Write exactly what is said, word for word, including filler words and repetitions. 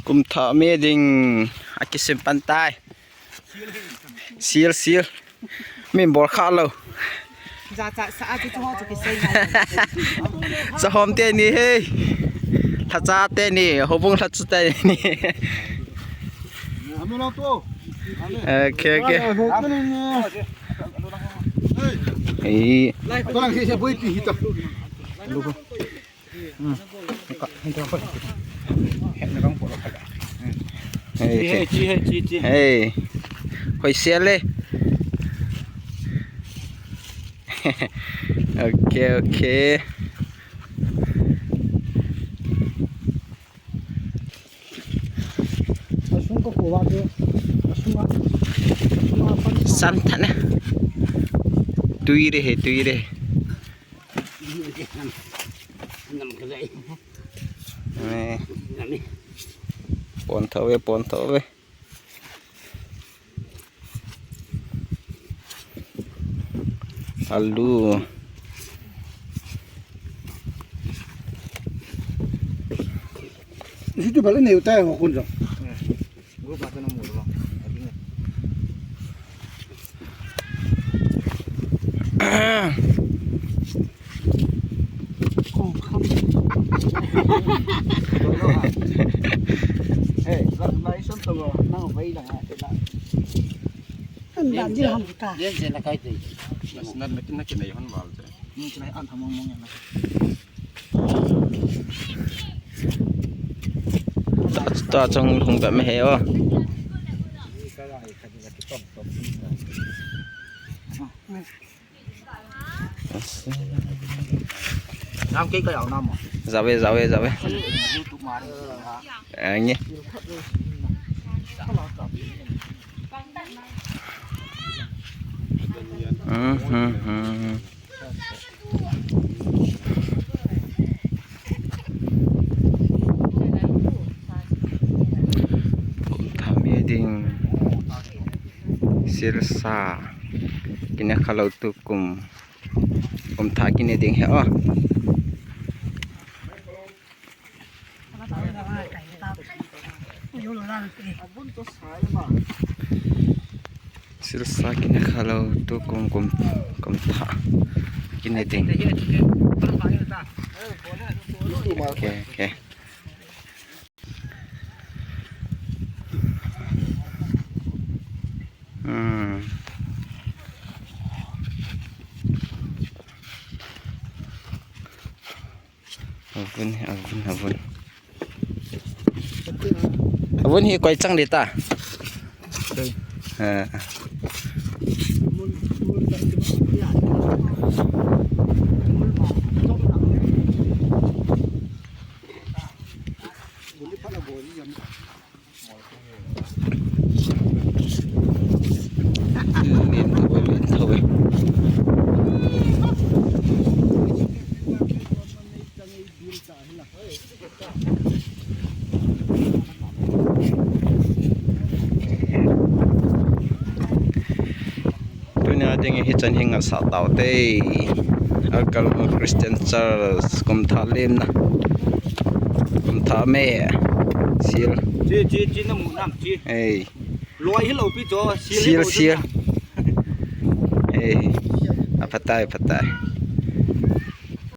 Kumthah me ding akisem pan tai. Sil, sil. Min bol kha lou. Ja cha sa a chu chu ho chu kisei ngai. Sahom teni he. Lhacha teni, houbung lhacha teni. Okay, okay. Ei. Hey. Chi, hey, chi, chi, chi. Hey. Hoi sia le. Okay, okay. Asung ka kuwa tu. Asung a. Asung a pan. San thana. Tui re he, tui re. Nam ka lai. Eh. Nam ni. Pon tho ve, pon tho ve. Alu. Situ bale ne utai ho kun jo. Hey, la, la, isang to, na, vai lang, ha, ila. Ang dami ham kita. Yan, yan, lakay tayo. Mas na, na, na, kinayuhan, mahal tayo. Yung kinayuhan, hamang mo yan, ha. Tua chung lhung bep mai he o. Nam kei ka yau nam mo. Jave, jave, jave. Ange. Hmm, hmm, hmm. Kum thah me ding silsa kine khalou tu kum, kum thah kine ding he o. Silsa kine khalou tu kum, kum, kum thah kine ding. Okay, okay. Hmm. Avun, avun, avun. Avun hi koi chang ding ta. Ha. Len thou ve, len thou ve. Tunia ding hichan hi ngaisah tau te. Akalung Christian Church, kum thah lemna. Kum thah me. Sil. Chi, chi, chi na mu nam chi. Ei. Loi hi lou pi cho, sil hi lou pi cho. Ei. Aphatai, aphatai.